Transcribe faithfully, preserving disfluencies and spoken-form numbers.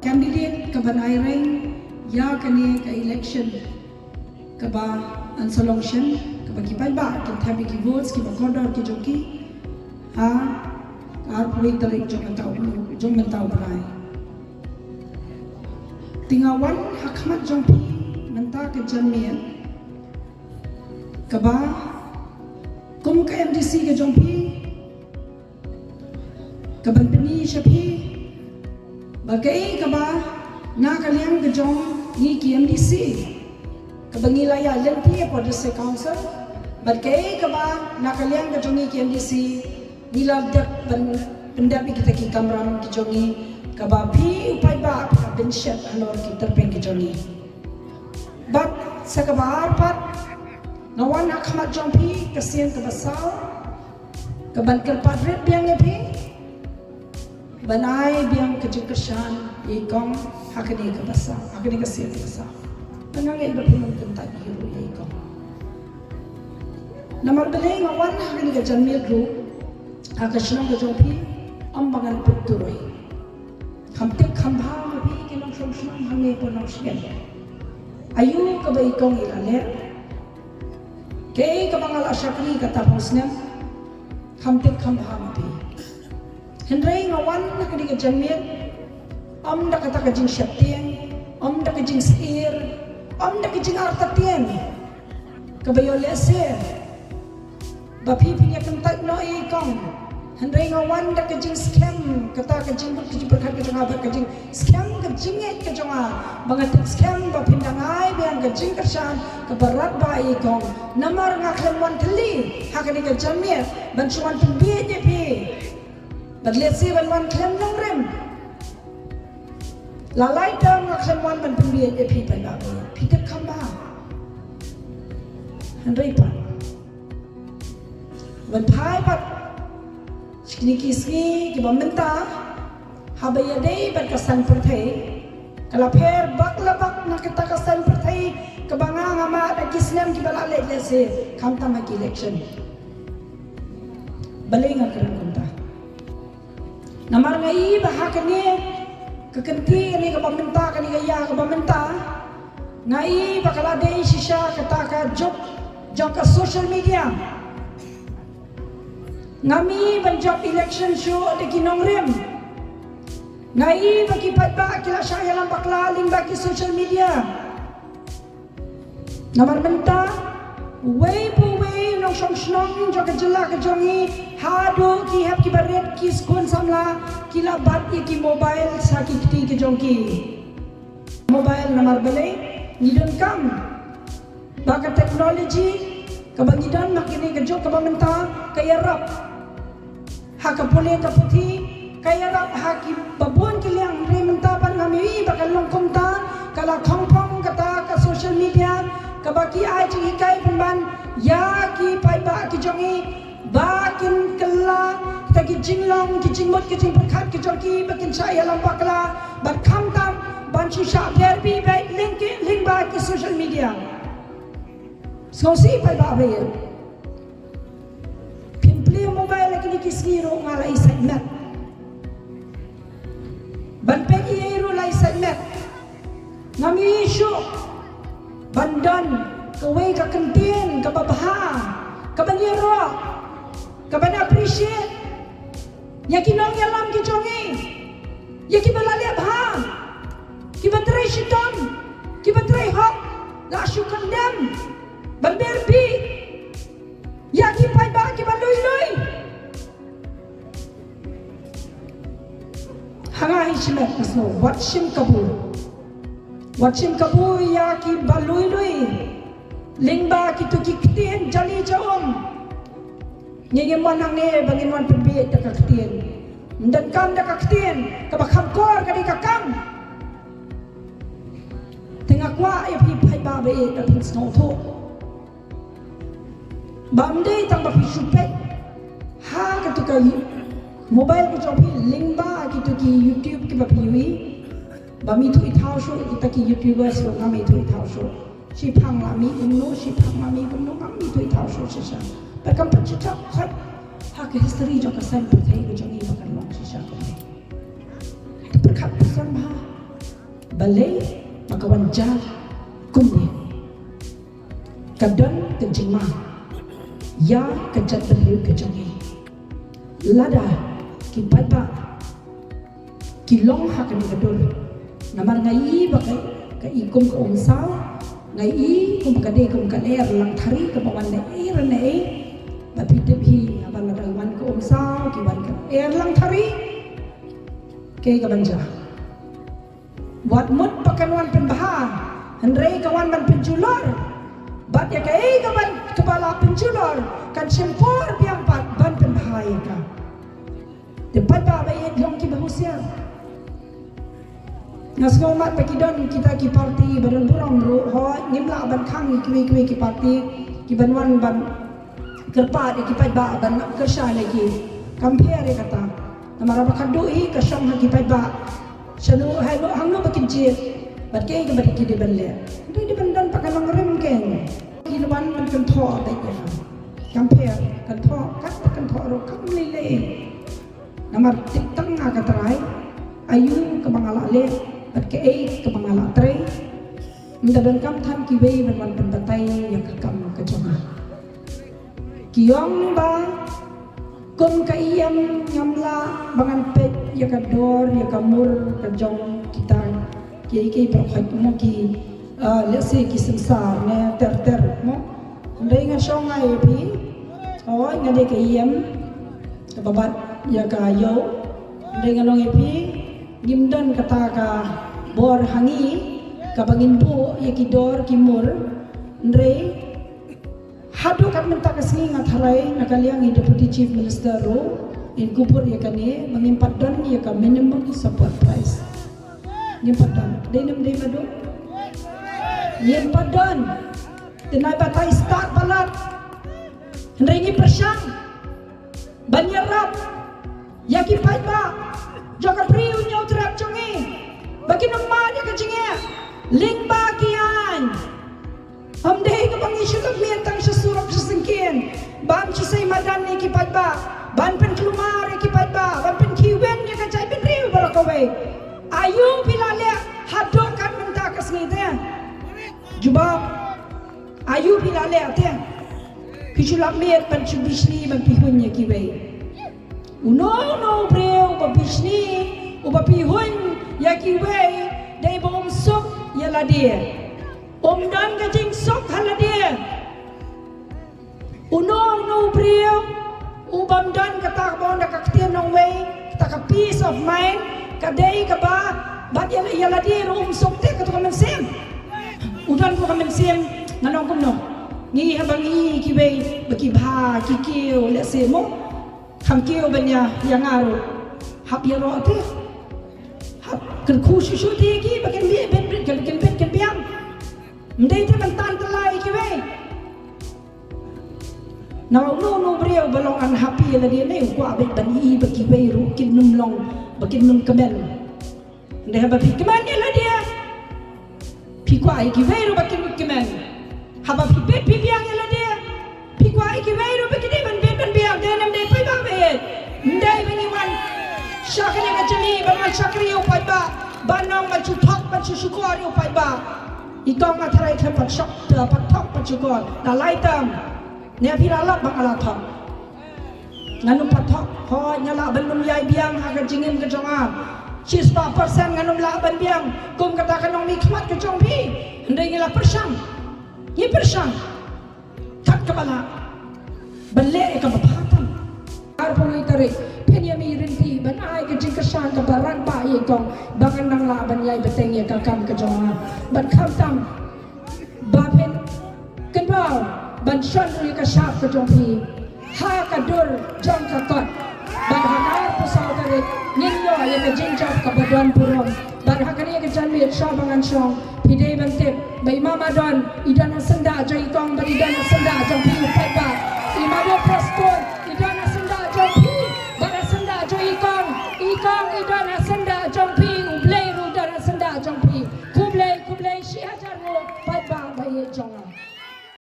candidate kaban ai reng ïa kane ka election kaba yn sa long shen, kaba ki paidbah kin thep ïa ki votes kiba kordor ki jong ki ha ka arphew tarik jong mynta u, jong mynta u bnai. Te nga wan ha khmat jong phi mynta ka janmiet kaba kum ka M D C ka jong phi, kaban pyni sha phi ba kaei kaba na ka liang ka jong ngi ki M D C kaba ngi la ïa lynti hapoh District Council, bad kaei kaba na ka liang ka jong ngi ki M D C ngi la dep ban pyndep ïa kita ki kamram ki jong ngi kaba phi u paidbah phi la pynshet halor ki tyrpeng ki jong ngi. Bad sa kaba ar pat, nga wan ha khmat jong phi ka sien kaba saw, kaban kyrpad rit biang ïa phi ban ai biang ka jingkyrshan ïa i kong ha kane kaba saw, ha kane ka sien kaba saw. Te nga ngeit ba phin ym kyntait hi ruh ïa i kong. Namar balei nga wan ha kane ka janmiet ruh ha ka shnong ka jong phi, ym ba ngan pynturoi. Kham tip kham bha ma phi ki nongshong shnong hangne hapoh Nongshken. Aïu kaba i kong i la leh, kaei kaba nga la shakri kata phew snem, kham tip kham bha ma phi. Hynrei nga wan ha kane ka janmiet ym da kata ka jingsheptieng, ym da ka jingsyier, ym da ka jingartatien kaba ïoh lehse ba phi phin ïa kyntait noh ïa i kong. Hynrei nga wan da ka jingskhem, kata ka jingmut ka jingpyrkhat ka jong nga bad ka jingskhem ka jingngeit ka jong nga ba nga tip skhem ba phin dang ai biang ka jingkyrshan kaba radbah ïa i kong. Namar nga khlem wan thylli ha kane ka janmiet ban shu wan pynbieit ïa phi. Bad lehse ban wan khlem nongrim. La lai term nga khlem wan ban pynbieit ïa phi paidbah. Phi tip kham bha. Hynrei pat, ban phai pat sha kine ki sngi kiba mynta, haba ïadei bad ka saiñ pyrthei, ka la pher bak la bak na kata ka saiñ pyrthei kaba nga nga mad ha ki snem kiba la leit lehse, khamtam ha ki election. Balei nga kren kumta? Namar nga i ba ha kane ka kynti kane kaba mynta, kane ka ïa kaba mynta, nga i ba ka la dei shisha kata ka juk jong ka social media. Ngam i ban jop election shuh da ki nongrim. Nga i ba ki paidbah ki la shah ïalam bakla lyngba ki social media. Namar mynta, uwei pa uwei u nongshong shnong jong ka jylla ka jong ngi, haduh ki hep kiba rit, ki skun samla, ki la bat ïa ki mobile ha ki kti ka jong ki. Mobile namar balei, ngi donkam ba ka technology kaba ngi don ha kine ki juk kaba mynta ka ïarap ha ka pule ka puthi, ka ïarap ha kiba bun ki liang. Hynrei mynta pat ngam i ba ka long kumta, ka la khongpong kata ka social media kaba ki ai jinghikai pynban ïa ki paidbah ki jong ngi ba kin kylla kita ki jinglong, ki jingmut, ki jingpyrkhat ki jong ki, ba kin shah ïalam bakla. Bad khamtam ban shu shah bler bih beit lyngba ki social media. Sngewsih paidbah ba ïeit. Phin plie mobile ha kine ki sngi ruh nga la i sait met. Ban peit ei ei ruh la i sait met. Ngam i shuh ban don kawei ka kyntien kaba bha, kaban ïaroh, kaban appreciate ïa ki nongïalam ki jong ngi, ïa kiba la leh bha, kiba trei shitom, kiba trei hok, la shu condemn, ban bler bih ïa ki paidbah kiba lui lui. Ha nga hi shimet ka sngew, wat shim kabu. Wat shim kabu ïa kiba lui lui lyngba kito ki ktien jali ja um. Ngi ngim wan hangne ba ngin wan pynbieit da ka ktien. Ym donkam da ka ktien, kaba kham kor ka dei ka kam. Te nga kwah ïa phi paidbah ba ïeit, da phin sngewthuh. Ba ym dei tang ba phi shu peit ha kito ka mobile ka jong phi lyngba kito ki YouTube kiba phi ïohi. Ba mi thuh i thaw shuh kita ki YouTubers ruh, ngam i thuh i thaw shuh. Shiphang la mi kumno, shiphang la mi kumno, ngam i thuh i thaw shuh shisha. Ba kam pat shisha khat ha ka history jong ka saiñ pyrthei ka jong ngi ba kan long shisha kumne. Te pyrkhat pyrshang bha. Balei ba ka wan jia kumne? Ka don ka jingma ïa ka jaitbynriew ka jong ngi. Lada ki paidbah ki long ha kane ka dur, namar nga i ba ka, ka i kum ka umsaw, nga i kum ba ka dei kum ka lyer langthari kaba wan na ei re na ei. Ba phi tip hi, haba lada wan ka umsaw, ki wan ka lyer langthari, kaei kaban jia? Wat mut ba kan wan pynbha, hynrei ka wan ban pynjulor. Bad ïa kaei kaban, kaba la pynjulor, kan shim por biang pat ban pynbha ïa ka. Te paidbah ba ïeit, long kiba husiar. Nga sngewmat ba ki don kita ki parti ba don burom ruh, hooid, ngim lah ban khang ïa kiwei kiwei ki parti kiban wan ban kyrpad ïa ki paidbah ban kyrshan ïa ki. Kam pher ïa kata. Namar ba ka duh hi ka shong ha ki paidbah. Shano, hangno, hangno ba kin jied. Bad kaei kaba ki dei ban leh. Dei, dei ban don pat ka nongrim keiñ. Ki wan ban kynthoh beit ïa ka. Kam pher, kynthoh, kat ba kynthoh ruh kam lei lei. Namar tip tang nga ka trai, aïu kaba nga lah leh, bad kaei kaba nga lah trei. Ynda donkam than kiwei ban wan pynbatai ïa ka kam ka jong nga. Ki ong ba kum ka E M ngam lah ba ngan peit ïa ka dor, ïa ka mur ka jong kita kiei kiei baroh, mo, ki, ah, lehse ki sensar ne ter ter, mo. Hynrei nga shong nga ïa phi. Hooid, nga dei ka E M kaba bat ïa ka ïew. Hynrei ngan ong ïa phi, ngim don kata ka bor ha ngi kaba ngin buh ïa ki dor ki mur. Hynrei haduh kat mynta ka sngi nga tharai na ka liang i Deputy Chief Minister ruh, in kubur ïa kane, ba ngim pat don ïa ka minimum support price. Ngim pat don. Dei ne ym dei, Madu? Ngim pat don. Te nai batai stad palat. Hynrei ngi pyrshang ban ïarap ïa ki paidbah jong ka Bri u Hynñiewtrep jong ngi, ba kin ym mad ïa ka jingeh lyngba ki aiñ. Ym dei kaba ngi shu leit miet tang sha surok sha syngkien ban shu sei madan ïa ki paidbah, ban pynkulmar ïa ki paidbah, ban pynkhih win ïa ka jaitbynriew baroh kawei. Aïu phi la leh haduh kat mynta ka sngi te? Jubab. Aïu phi la leh te? Phi shu lap miet ban shu bishni ban pynhuiñ ïa kiwei. Uno uno u briew uba bishni, uba pynhuiñ ïa kiwei, dei ba um suk ïa lade. Um don ka jingsuk ha lade. Uno uno u briew u bym don kata kaba ong da ka ktien nongwei, kata ka peace of mind, ka dei kaba, bad ïa, ïa lade ruh um suk te, kato ka mynsiem. U don ruh ka mynsiem, ngan ong kumno. Ngi haba ngi kiwei ba ki bha, ki kiew, lehse mo. Kham kiew ban ïa, ïa nga ruh. Hap ïaroh te. Hap kyrkhu shuh shuh te ïa ki ba kin bit, kin bit, kin bit, kin biang. Ym dei te ban tan tyllai ïa kiwei. Namar uno uno u briew ba long unhappy ïa lade ne u kwah beit ban ïohi ba kiwei ruh kin ym long, ba kin ym kmen. Hynrei haba phi kmen ïa lade, phi kwah ïa kiwei ruh ba kin ym kmen. Haba phi bit phi biang ïa lade, phi kwah ïa kiwei ruh ba ki dei ban bit ban biang, dei ne ym dei, paidbah ba ïeit? Ym dei ba ngi wan sha kane ka jylla ban wan shakri ïa u paidbah, ban ong ban shu thok ban shu shukor ïa u paidbah. I kong nga tharai khlem pat shok, pat thok pat shukor da lai term. Ne phi la lap ba nga la thok? Ngan ym pat thok. Hooid, nga lah ban ym ïai biang ha ka jingim ka jong nga. Shispah percent ngan ym lah ban biang. Kum kata ka nongmihkhmat ka jong phi. Hynrei ngi la pyrshang. Ngi pyrshang kat kaba lah ban leh ïa kaba bha tam. Arphew lai tarik phin ïa mih ryntih ban ai ka jingkyrshan kaba radbah ïa i kong ba ngan nang lah ban ïai bteng ïa ka kam ka jong nga. Bad khamtam ba phin kynmaw ban shon ïa ka shap ka jong phi ha ka dur jong ka kot. Bad ha ka arphew saw tarik ngin ïoh ïa ka jingjop kaba don burom. Bad ha kane ka janmiet sha ba ngan shong, phi dei ban tip ba i Mama Don i don ha syndah jong i kong bad i don ha syndah jong phi.